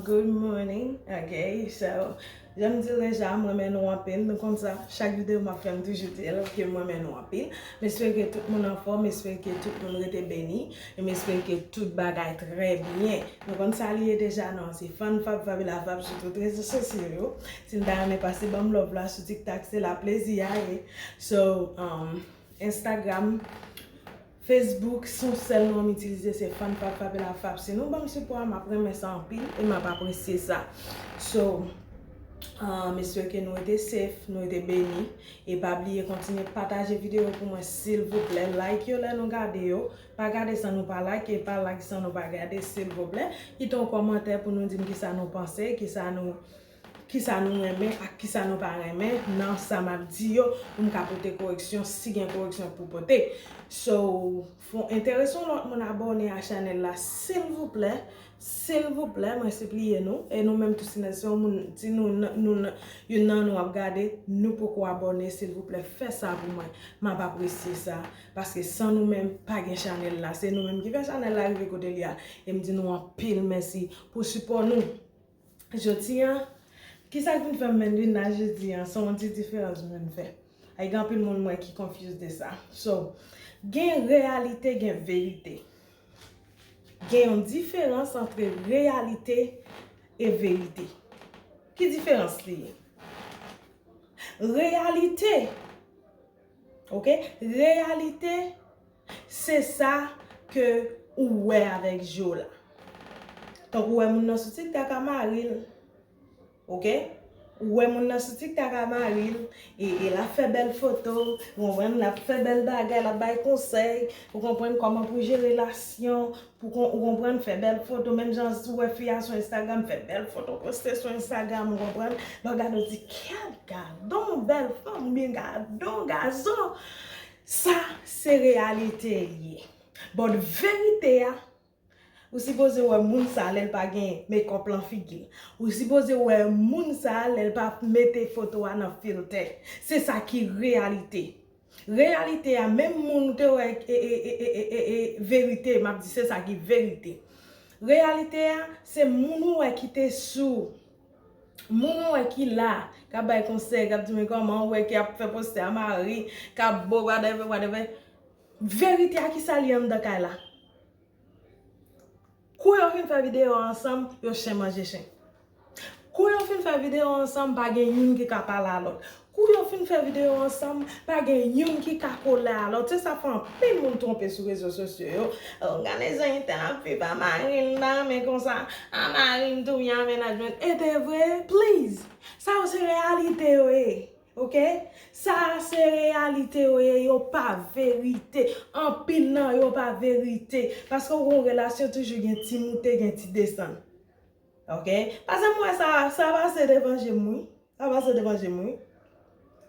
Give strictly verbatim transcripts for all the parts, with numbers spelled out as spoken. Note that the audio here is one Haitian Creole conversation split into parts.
Good morning. Ok, so, jan m di l deja, m renmen nou anpil. Nou konn sa, chak videyo m ap fè, m toujou di l ke m renmen nou anpil. M espere ke tout moun anfòm, m espere ke tout moun rete beni, e m espere ke tout bagay trè byen. Nou konn sa li ye deja, non, se Fann Fab, Fabiola Fab sou tout rezo sosyo yo. Si n ta renmen pase ban m love la sou TikTok, se la plezi a ye. So, um, Instagram, Facebook, se yon sèl non m itilize, se Fann Fab, Fabiola Fab. Si nou ban m sipò a, m ap renmen sa anpil e m ap apresye sa. So, ah, m espere ke nou rete safe, nou rete beni. E pa bliye kontinye pataje videyo pou mwen, silvouplè. Like yo lè nou gade yo. Pa gade san nou pa like, e pa like san nou pa gade, silvouplè. Kite yon kòmantè pou nou di m kisa nou panse, kisa nou kisa nou renmen ak kisa nou pa renmen nan sa m ap di yo, pou m ka pote koreksyon si gen koreksyon pou pote. So, fò enterese yon lòt moun abòne a chanèl la, silvouplè, silvouplè, mwen sipliye nou, e nou menm tou, si nan, si yon moun, si nou, nou, nou, youn nan nou ap gade, nou poko abòne, silvouplè, fè sa pou mwen, m ap apresye sa, paske san nou menm, pa gen chanèl la, se nou menm ki fè chanèl la rive kote li a, e m di nou anpil mèsi pou sipò nou. Jodi a, kisa k vin fè m vin la jodi a? Se yon ti diferans m vin fè. Ay, gen anpil moun m wè ki confuse de sa. So, gen reyalite, gen verite. Gen yon diferans antre reyalite e verite. Ki diferans li ye? Reyalite, ok? Reyalite, se sa ke ou wè avèk je w la. Tankou w wè moun nan sou TikTok a mari l. Ok? Ou wè moun nan sou TikTok a mari l, e, e l ap fè bèl foto, ou konprann, l ap fè bèl bagay, l ap bay konsèy, ou konprann, kòman pou jere relasyon, pou kon, ou konprann, fè bèl foto, menm jan si w wè fi a sou Instagram, fè bèl foto, poste sou Instagram, ou konprann, lè w gade, w di, "Kèt, gadon bèl fanm, oubyen gadon gason." Sa, se reyalite l ye. But verite a, ou sipoze wè moun sa lè l pa gen makeup lan figi l. Ou sipoze wè moun sa lè l pa mete foto a nan filtè. Se sa ki reyalite. Reyalite a, menm moun ou te wè e, e, e, e, e, e, e, verite, m ap di se sa ki verite. Reyalite a, se moun ou wè ki te sou, moun ou wè ki la, k ap bay konsèy, k ap di, "Men kòman ou wè ki ap fè poste a mari, k ap bo, whatever, whatever." Verite a, kisa li anndan kay la? Kou yo fin fè videyo ansanm, yo chen manje chen. Kou yo fin fè videyo ansanm, pa gen youn ki ka pale a lòt. Kou yo fin fè videyo ansanm, pa gen youn ki ka kole a lòt. Se sa fè anpil moun twonpe sou rezo sosyo yo. "Oh, gade jan entèl ap viv a mari l nan, men konsa, a mari m tou, y a menaj mwen." E te vre, please. Sa yo se reyalite yo ye. Ok? Sa a se reyalite yo ye, yo pa verite. Anpil nan yo pa verite. Paske w gen yon relasyon, toujou gen ti moute, gen ti desann. Ok? Paske m wè sa, sa pase devan je m, wi. Sa pase devan je m, wi.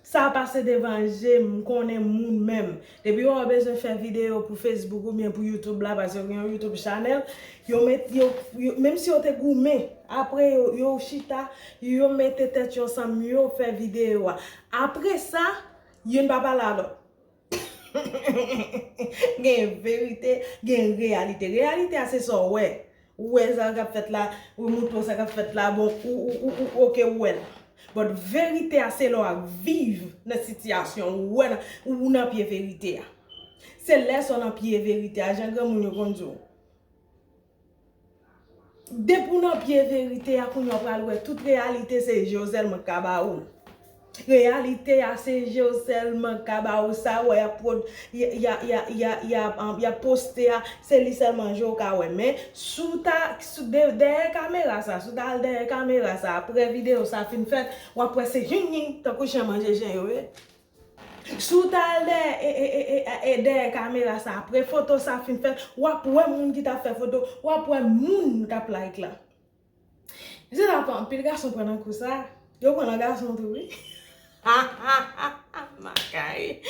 Sa pase devan je m, m konnen moun menm. Depi yo bezwen fè videyo pou Facebook oubyen pou YouTube la, paske yo gen yon YouTube channel, yo met, yo, yo, menm si yo te goumen, apre yo, yo chita, yo mete tèt yo ansanm, yo fè videyo a. Apre sa, youn pa pale a lòt. Gen verite, gen reyalite. Reyalite a se sa w wè. Ou wè sa k ap fèt la, ou moutre w sa k ap fèt la, bon, ou, ou, ou, ou, ok, ou wè l. But verite a se lè w ap viv nan sitiyasyon, ou wè nan, ou nan pye verite a. Se lè sa w nan pye verite a, jan granmoun yo konn di w. Depi w nan pye verite a, kounye a w pral wè tout reyalite se je w sèlman k ka ba ou l. Reyalite a se je w sèlman k ka ba ou sa, wè y ap pwod-, y a, y a, y a, y a, y a, um, y ap poste a, se li sèlman je w ka wè. Men, si w ta, si w de-, dèyè kamera sa, si w ta al dèyè kamera sa, apre videyo sa fin fèt, w ap wè se yin yin, tankou chen manje chen yo ye. Si w ta al dèyè, e, e, e, e, e, dèyè kamera sa, apre foto sa fin fèt, w ap wè moun ki t ap fè foto, w ap wè moun k ap like la. Se sa fè anpil gason pran nan kou sa. Yo pran nan gason tou, wi. Makay.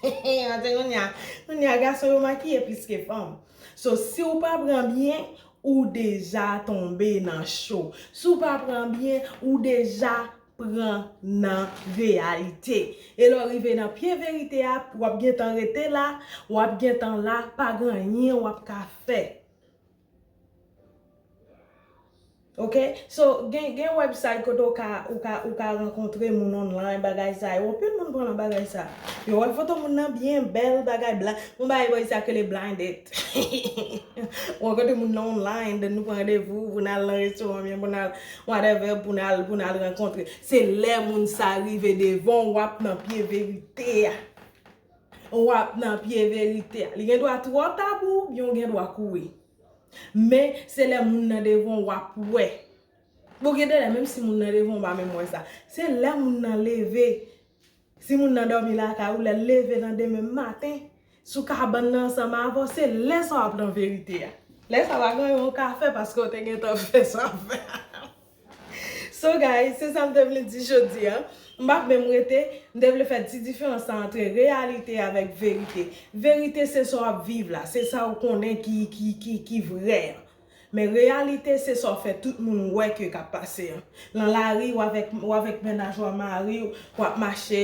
Paske kounye a, kounye a gason yo makiye plis ke fanm. So, si w pa pran byen, ou deja tonbe nan cho. Si w pa pran byen, ou deja pran nan reyalite. E lè w rive nan pye verite a, w ap gentan rete la, w ap gentan la, pa gen anyen w ap ka fè. Ok? So, gen, gen website kote ou ka, ou ka, ou ka rankontre moun online, bagay sa yo. Anpil moun pran nan bagay sa. Yo wè foto moun nan byen bèl, bagay blan. Yon bagay bòy sa ke le blind date. Ou rankontre moun nan online, dan nou pran randevou pou n al nan restoran, byen pou n al whatever, pou n al, pou n al rankontre. Se lè moun sa rive devan w, w ap nan pye verite a. W ap nan pye verite a. Li gen dwa twò ta pou ou, byen w gen dwa kouri. Men, se lè moun nan devan w ap wè. Bon, gen de lè, menm si moun nan devan w pa menm wè sa. Se lè moun nan leve. Si moun nan dòmi lakay ou, lè l leve nan demen maten, sou kabann nan ansanm avè w, se lè sa w ap nan verite a. Lè sa pa gen anyen w ka fè paske w te gentan fè sa w fè. So guys, se sa m te vle di jodi a. M p ap menm rete, m te vle fè ti diferans la antre reyalite avèk verite. Verite se sa w ap viv la, se sa w konnen ki, ki, ki, ki vrè an. Men reyalite se sa w fè tout moun wè ke k ap pase an. Nan lari, w avèk, w avèk mennaj ou a, mari w, w ap mache,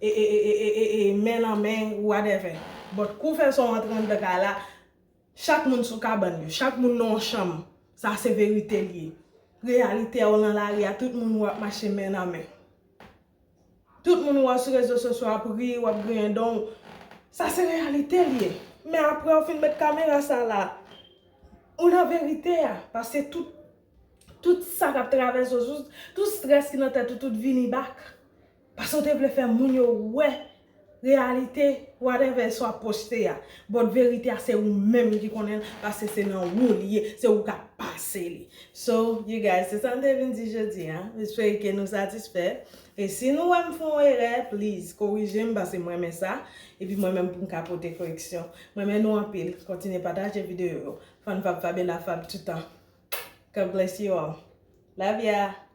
e, e, e, e, e, e, e, men nan men, whatever. But kou fè sa w antre anndan kay la, chak moun sou kabann yo, chak moun nan yon chanm. Sa se verite l ye. Reyalite a, w nan lari a, tout moun w ap mache men nan men. Tout moun w ap sou rezo sosyo ap ri, w ap griyen dan w. Sa se reyalite l ye. Men apre w fin met kamera sa la, ou nan verite a. Paske tout, tout sa k ap travèse w, tout, tout strès ki nan tèt ou, tout vini bak. Paske w te vle fè moun yo wè reyalite, whatever sa w ap poste a. But verite a, se ou menm ki konnen l, paske se nan ou li ye, se ou k ap pase li. So, you guys, se sa m te vin di jodi a. M espere ke nou satisfè. E si nou wè m fè yon erè, please, korije m, paske m renmen sa. Epi mwen menm pou m ka pote koreksyon. M renmen nou anpil. Kontinye pataje videyo yo. Fanfab Fabiola Fab toutan. God bless you all. Love ya.